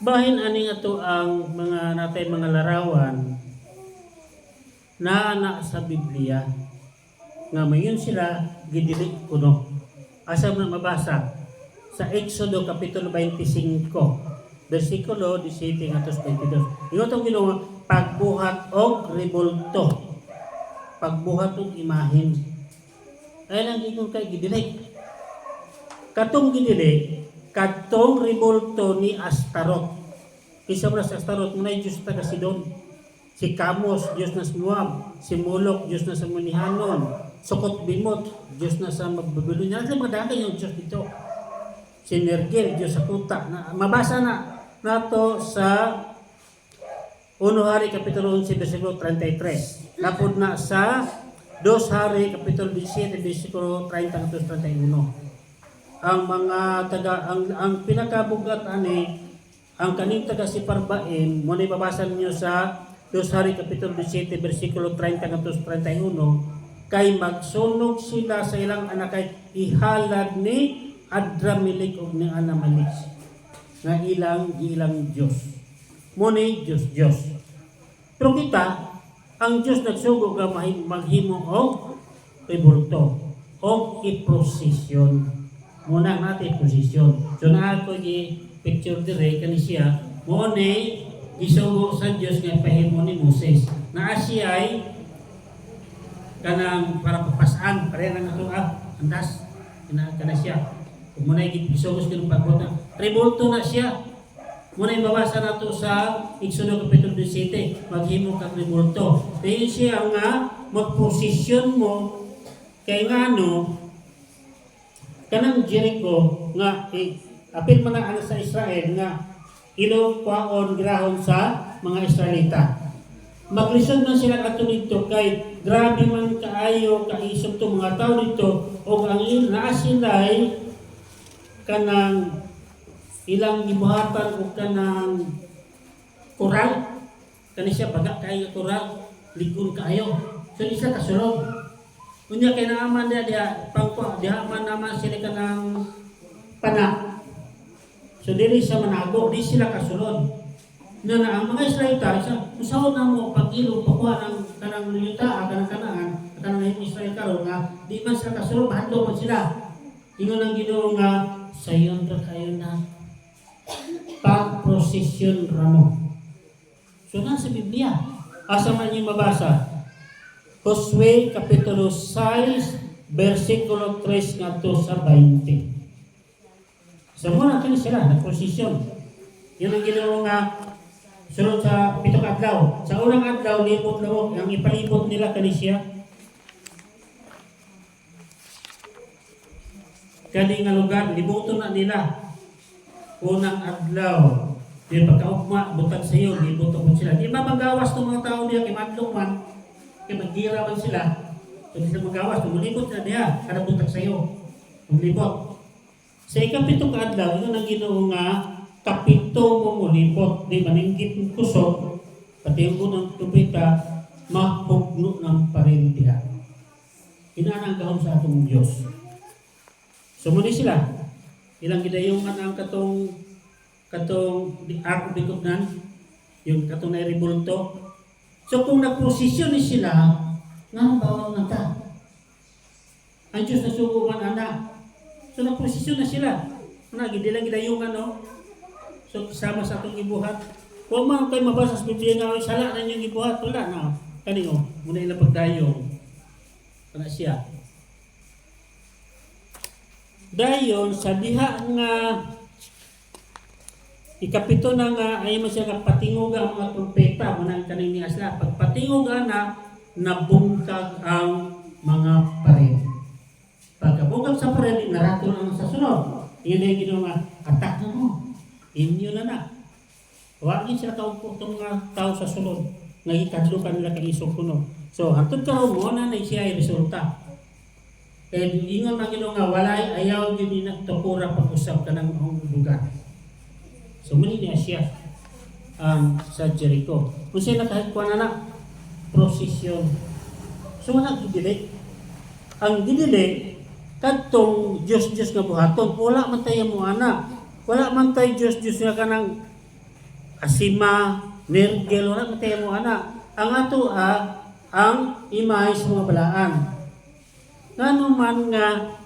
Bahin ani ato ang mga natay mga larawan naa na sa Biblia nga mayon sila gidili kuno. Asa mo na mabasa? Sa Exodo kapitulo 25 versikulo 17 ngadto sa 22. Ingon tong Ginoo, pagbuhat og rebulto. Pagbuhat og imahen. Ay lang ingon kay gidili. Katong gidili, katong rebulto ni Astaroth. Isa mo na sa Astaroth, muna yung Diyos taga Sidon. Si Kamos, Diyos na sa Moab. Si Molok, Diyos na sa Munihanon. Sukot Bimot, Diyos na sa Babylonia. Ano mga dagan yung Diyos dito? Si Nergel, Diyos sa Kuta. Na, mabasa na nato sa 1 Hari Kapitulo 11, versikulo 33. Lapod na sa 2 Hari Kapitulo 17, versikulo 30 hanggang 31. Ang mga taga ang pinakabugat ani ang kaning taga Siparbaim mo na ibabasa ninyo sa 2 Hari Kapitulo 17 versikulo 30 hanggang 31, kay magsunog sila sa ilang anak kay ihalad ni Adramelech ug ni Anamalik nga ilang gilang Dios. Mo ni Dios Dios. Pero kita, ang Dios nagsugo nga maghimo og rebulto og iprosesyon. Muna natin prosesyon. So naa ko gi picture dire kani siya mo ni gisugo sa Dios nga pahimo ni Moses. Naa siya ay kanang para papasan pare nang ato andas ina kana siya. Kung muna gisugo sa Ginoo pagbuhat rebulto na siya. Muna ibabasa nato sa Exodo Kapitulo 17, maghimo kag rebulto. Dayon siya nga magposisyon mo kay ngano kanang Jericho nga apil man na ano sa Israel nga ilo kwaon grahon sa mga Israelita. Maglisod man sila kadto didto kay grabe man kaayo kaisog to mga tao dito og ang naa sila'y kanang ilang gibuhatan og kanang koral, kani siya baga kaayo nga koral, ligon kaayo, so di sila kasulod. Unya kay naaman diha diha pangko diha man naman sila kanang pana, so dili siya manago, di sila kasulod na na ang mga Israelita isa usaon na mo pag-ilog pakuha ng kanang yuta, kanang Kanaan, kanang Israel karon nga di man sila kasulod, mahadlok man sila. Ingon ang Ginoo nga sayon ra kayo na pagprosesyon ramo. So nasa Biblia. Asa man yung mabasa? Josue Kapitulo 6 versikulo 3 ngadto sa 20. So muna kini sila nagprosesyon. Yun ang Ginoo nga sunod sa 7 ka adlaw. Sa unang adlaw libot lawok ang ipalibot nila kani siya. Kani nga lugar libuton na nila. Unang adlaw. Di pagkaugma butag sa iyo libot po sila. Di ba magawas ng mga tao diya kay madlok man, kay magira man sila. So di sila magawas, tumulibot sila diha kada butag sa iyo. Tumulibot. Sa 7 ka adlaw, ingon ang Ginoo nga 7 mo mulibot, di maninggit mo kusog, pati yung unang trumpeta, mahugno ng paril diha. Inana ang gahom sa atong Diyos. So muni sila, ilang gidayungan ang katong katong Ark of the Covenant, yung katong nairibulto. So kung nagprosesyon ni sila, nga bawal na ta. Ang Diyos nasugo man ana. So nagprosesyon na sila. Una, gidilang gidayungan, no? So sama sa atong gibuhat. Kung man kayo mabasa sa Biblia nga sala na inyong gibuhat, wala na. Kani oh, muna ilang pagdayong. Kana siya. Dayon sa diha nga 7 na nga ay man siya nga patingog ang mga trumpeta mo nang kaning ni Asla. Pagpatingog ana, nabungkag ang mga pared. Pagkabungkag sa pared, narato na sa sunod. Yun ay Ginoo nga attack na mo. Inyo na na. Wa gid sila kaupo itong mga tao sa sulod. Nga gikadlukan nila kay isog kuno. So hantod karon mo na na siya ay resulta. Kay ingon man Ginoo nga walay ayaw gyud na tukura pag-usab kanang lugar. So muni niya siya ang sa Jericho. Kung siya nakahikuan na na prosesyon. So wala gidili. Ang gidili kadtong Dios Dios nga buhaton, wala man tayo mo ana. Wala man tayo Dios Dios nga kanang Asima, Nergel, wala matemo ana. Ang ato ang imahe sa mga balaan. Ngano man nga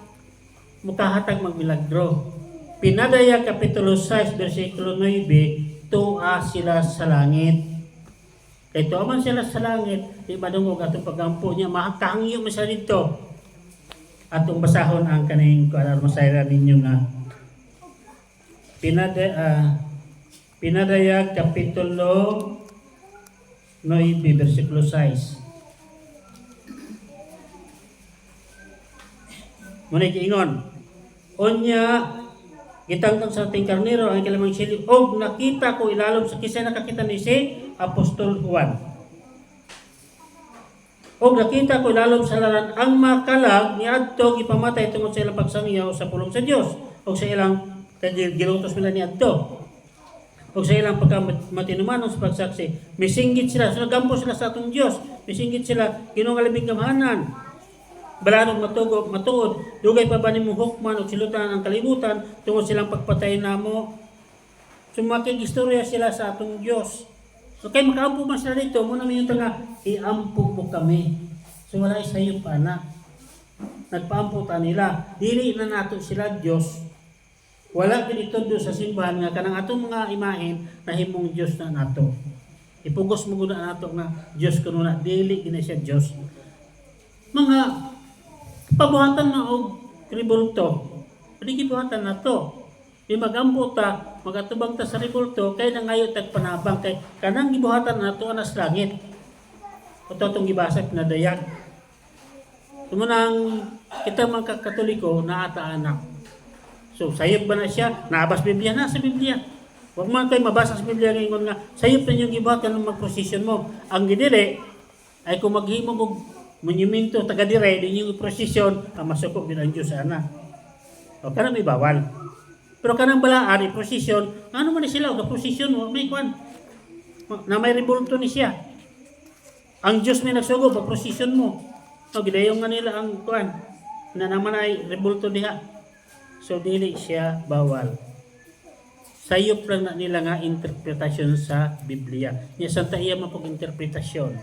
mukahatag magmilagro? Pinadayag Kapitulo 6 versikulo 9, tuwa sila sa langit. Kay tuwa man sila sa langit, di madungog atong pagampo niya, makahangyo man sila dito. Atong basahon ang kaning kuan masayra ninyo nga Pinadayag Kapitulo 9 versikulo 6. Muna giingon, "Unya gitangtang sa ating karnero ang ikalimang selyo, og nakita ko ilalom sa," kinsa nakakita ni si Apostol Juan. "Og nakita ko ilalom sa halaran ang makalag niadto gipamatay tungod sa ilang pagsangyaw sa pulong sa Dios og sa ilang kay gilutos nila niadto og sa ilang pagkamatinumanon sa pagsaksi." Misinggit sila, so nagampo sila sa atong Dios. Misinggit sila, "Ginoo nga labing gamhanan, balaan ug matugo, matuod, dugay pa ba nimo hukman ug silutan ang kalibutan tungod silang pagpatay namo?" So makig-istorya sila sa atong Dios. So kay makaampo man sila dito, muna may yung nga, iampo mo kami. So wala sayo pa na. Nagpaampo ta nila. Dili na nato sila Dios. Wala gid do sa simbahan nga kanang atong mga imahen nahimong Dios na nato. Ipugos mo gud na nato nga Dios kuno na, dili gina siya Dios. Mga pabuhatan na og rebulto. Dili gibuhatan na to. Di magampo ta, magatubang ta sa rebulto kay nangayo tag panabang kay kanang gibuhatan nato ana sa langit. Ito atong gibasa pinadayag. Tumunang kita mga Katoliko naata anak. So sayop ba na siya? Naabas Biblia na sa Biblia. Huwag man kayo mabasa sa Biblia ngayon nga sayop na yung gibuhat kanang magprosesyon mo. Ang gidili ay kung maghimo og monumento taga dire din yung prosesyon, ang masuko gid ang Diyos ana. O kanang may bawal. Pero kanang balaan prosesyon, ano man ni sila og prosesyon wa may kwan. Na may rebulto ni siya. Ang Diyos may nagsugo pag prosesyon mo. O gidayon nga nila ang kwan na naman ay rebulto diha. So dili siya bawal. Sayop lang na nila nga interpretasyon sa Biblia. Nya santa iya mapag interpretasyon.